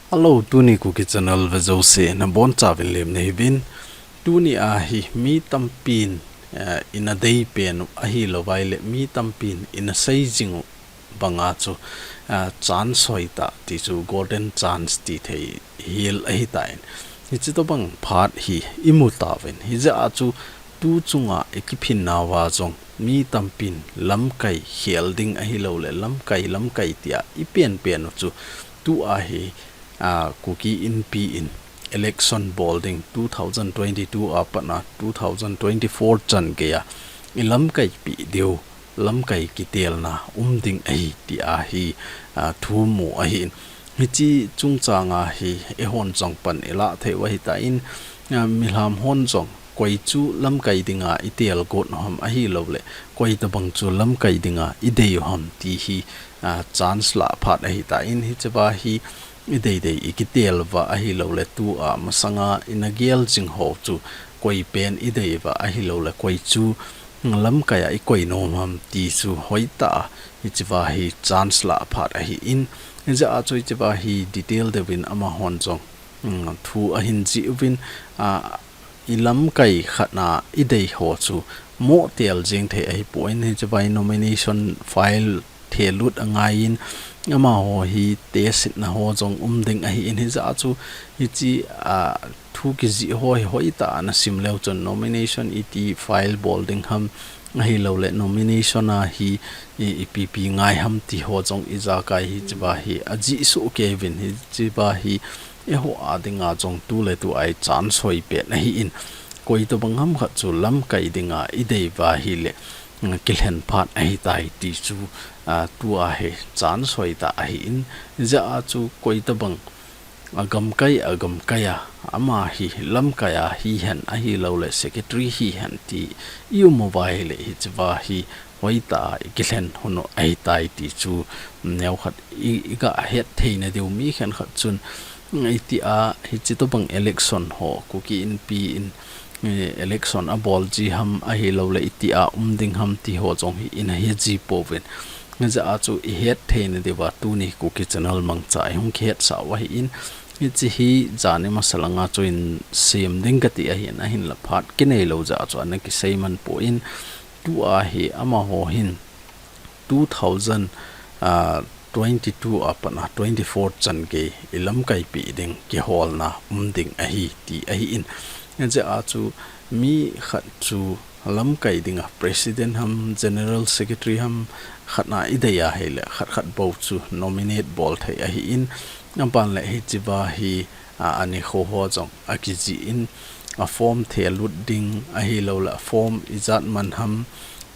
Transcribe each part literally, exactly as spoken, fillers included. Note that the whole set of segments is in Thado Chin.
Hello, tuni Kuki Channel ve jouse nabonchauvin lemna hiuvin. Tuni a hi mi tampin, eh, ina deipen u ahilouvai le mi tampin ina seijing u banga chu, eh, chance hoitah ti chu golden chance tithei hel ahitan. Hiche tobang phat hi imu tauvin. Hijeh a chu tu chunga ikiphin nauva jong mi tampin lamkai khel ding ahilouleh lamkai, lamkai tia ipenpen u chu tua hi, ah, Kuki Inpi in election bol ding two thousand twenty-two a patna two thousand twenty-four chan geiya ilamkaipi diu, lamkai kitelna um ding ahi tia hi, ah, thu mu ahin. Hiche chungchanga hi eihon jong pan ilah thei u ahitan, ah, milham hon jong koi chu lamkai dinga itel got u ham ahilouleh koi tobang chu lamkai dinga idei u ham ti hi, ah, chance lah phat ahitan, hichea hi ideidei ikitel uva ahilouleh tua masanga ina gel jing ho chu koi pen idei uva ahilouleh koi chu lamkai a ikoi nom u ham ti chu hoitah a hichea hi chance lah phat ahin. Hijeh a chu hichea hi detail deuvin amahon jong, um, thu ahin jih uvin, ah, ilamkai khatna idei ho chu moh tel jeng thei ahipon, hichea hi nomination file thelut angaiyin, amaho hi tesitna ho jong um ding ahin, hijeh a chu hiche, ah, thu kijih ho hi hoitah a nasim leu chun nomination iti file bol ding ham ahilouleh nomination a hi i, ipipi ngai ham ti ho jong ijakai hichea hi ajih soh kei uvin, hichea hi eiho a dinga jong tuletu a hi chance hoi pen ahin, koi tobang ham khat chu lamkai dinga idei uva ahileh, mm, kilhen phat ahitai ti chu, ah, tua hi chance hoitah ahin, hijeh a chu koi tobang agamkai, agamkai a, ama hi lamkai a hihen ahilouleh secretary hihen ti ium uva ahileh hichea hi hoitah a ikilhen hon u ahitai ti chu neokhat i, iga hetthei nadiu mi khenkhat chun, mm, itia hiche tobang election ho Kuki Inpi in, eh, election abol ji ham ahilouleh itia um ding ham ti ho jong hi ina heji pouvin. Hijeh a chu ihetthei nadiuva tuni Kuki Channel mangcha a ihung kihetsah u ahin, hiche hi jani masa langa chu insem ding kati ahin, ahinlah phat kinei lou jeh a chu ana kisei man pon, tua hi amaho hin two thousand, ah, twenty-two a patna twenty-four chan gei ilamkaipi ding kiholna um ding ahi ti ahin. Hijeh a chu mi khat chu lamkai dinga president ham, general secretary ham, khatna idei ahileh khat khat bou chu nominate bol thei ahin, aban leh hichea hi, a, anikho ho jong akijih in, a form thelut ding ahilouleh a form ijat man ham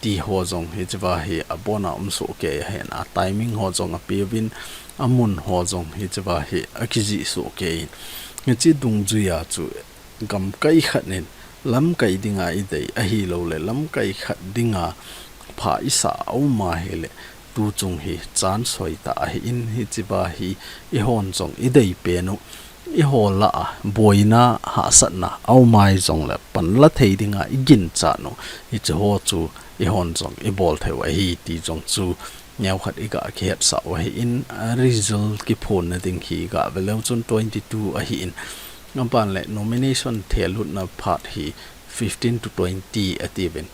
ti ho jong hichea hi abona um soh kei ahin, a timing ho jong apeuvin, amun ho jong hichea hi akijih soh kei in. Hiche dungjuia chu gamkai khat in lamkai dinga idei ahilouleh lamkai khat dinga pha isah a um ahileh tuchung hi chance hoitah ahin, hichea hi eihon jong idei pen u, eiho lah a boina hahsatna aum a hijongleh panla thei dinga iginchat u, hiche ho chu eihon jong ibol thei u ahi ti jong chu neokhat iga kihetsah u ahin, a result kiphonna ding hi iga ve leu chun twenty-two ahin, aban leh nomination thelutna phat hi fifteen to twenty atiuvin.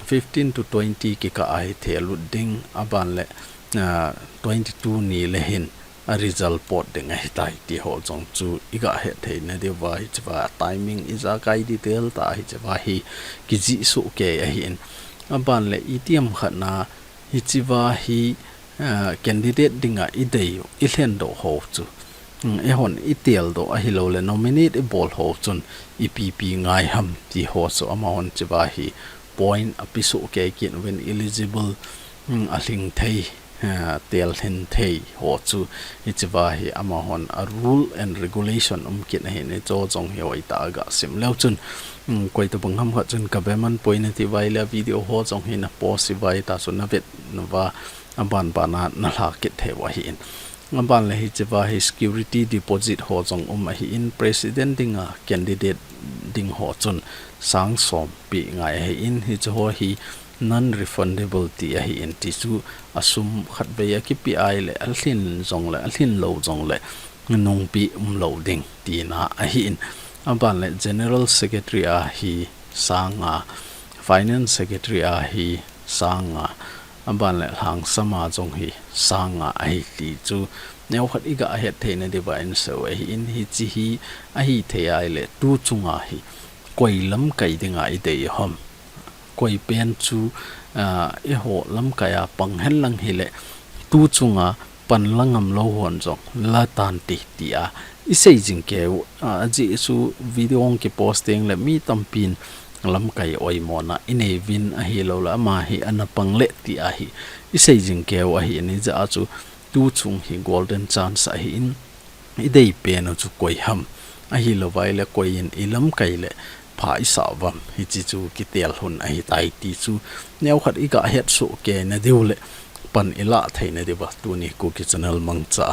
Fifteen to twenty kikah a hi thelut ding, aban leh, ah, twenty-two ni le hin a result pot ding ahitai ti ho jong chu iga hetthei nadiuva hichea timing ijakai detail tah a hichea hi kijih soh kei ahin. Aban leh itiham khatna hichea hi, ah, candidate dinga idei u, ilhendoh ho chu, mm, eihon iteldoh ahilouleh nominate ibol ho chun ipipi ngai ham ti ho chu amahon hichea hi point apesoh kei kit uvin eligible, mm, alhing thei, ah, tel lhin thei ho chu hichea hi amahon a rule and regulation um kit ahin, hiche jong hi hoitah a gasim leu chun, mm, koi tobang ham khat chun kaveman poi nati uva ahileh a video ho jong hi napost uva ahitah chu navet nauva abanbana nalha kit thei u ahin. Aban leh hichea hi security deposit ho jong um ahin, president dinga candidate ding ho chun sang som pe ngai ahin, hiche ho hi non-refundable ti ahin, ti chu asum khatvei akipeh ahileh alhin jongleh alhin lou jongleh nungpi umlou ding tina ahin. Aban le General Secretary a hi sang nga, Finance Secretary a hi sang nga, aban le lhangsam a jong hi sang nga ahi ti chu neokhat iga het theina diuva inseiu ahin, hiche hi ahithei ahile tu chunga hi koi lamkai dinga idei ham. Koi pen chu, ah, eiho lamkai a pang henlang hile tu chunga pan la ngam lou hon jong la tante tia isei jing keiu, ah, ajeh chu video hung kipost teng le mi tampin lamkai oimona inei uvin ahilou le ama hi ana pang le tia hi isei jing keiu ahin, hijeh a chu tu chung hi golden chance ahin, idei pen u chu koi ham, ahilou vai le koi in ilamkai le pha isah uvam, hiche chu kitel lhon ahitai ti chu neokhat iga het soh keina diu le pan ilah theina diuva tuni Kuki Channel mangcha,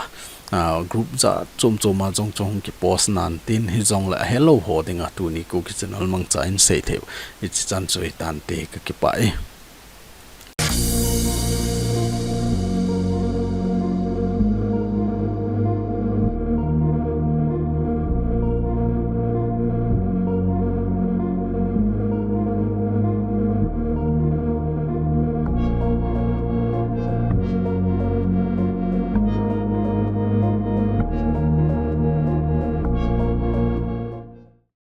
ah, group jat chom chom a jong chu hung kipost nan tin, hijongle ahelou ho dinga tuni Kuki Channel mangcha in sei theiu hiche chan chu hitante, kakipah e.